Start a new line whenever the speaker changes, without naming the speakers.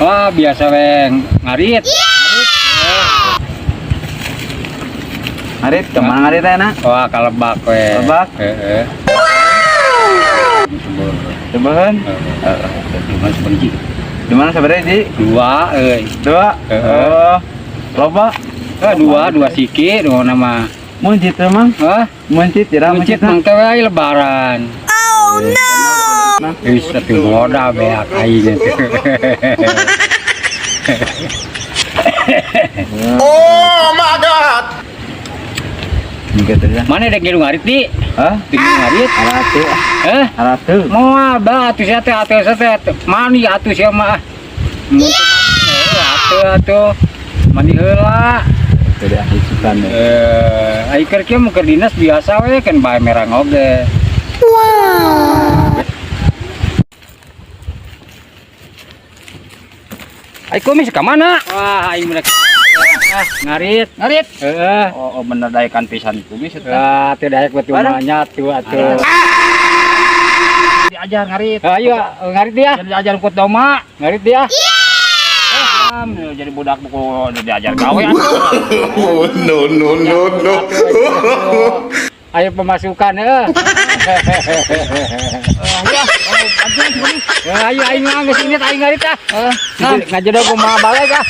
Wah, biasa we ngarit.
Ngarit, kemana ngarit teh, nak?
Wah, ka lebak we.
Lebak?
Heeh.
Cobahan.
Heeh. Cuma sebenci.
Di mana sebenarnya, Ji?
Dua euy.
Dua.
Heeh.
Oh. Loba.
Eh, dua, dua siki, dua nama.
Muncit teh, Mang.
Hah?
Muncit, tidak
Muncit
muncit.
mangke we lebaran.
Oh no.
Wis atuh modal beak aing teh.
Oh my God!
Gitu ya.
Mana dek ngilu ngarit di?
Hah?
Di ngilu ngarit?
Aratu.
Eh?
Aratu.
Moal ba atuh sia teh atuh sia teh mani atuh sia mah. Mun teu mani atuh atuh mandi heula.
Tidak isukan ya.
Eh, ai keur kieu mun keur dinas biasa we kan bae merang oge.
Ai kumis ka mana?
Wah, aing menek ah, ngarit.
Ngarit.
Heeh.
Oh, oh bener daekan pisan kumis eta.
Wah, teu daek batu
Barang.
manya tuh atuh.
Diajar ngarit.
Ayo ngarit dia.
Jadi diajar kut doma.
Ngarit dia.
Eh, jadi budak buku diajar gawe atuh.
Oh no no no no!
Ayo pemasukan heeh. Ya, ayo aing mah geus inget aing ngarit ah. Nah, ngajedog kumaha balik ah.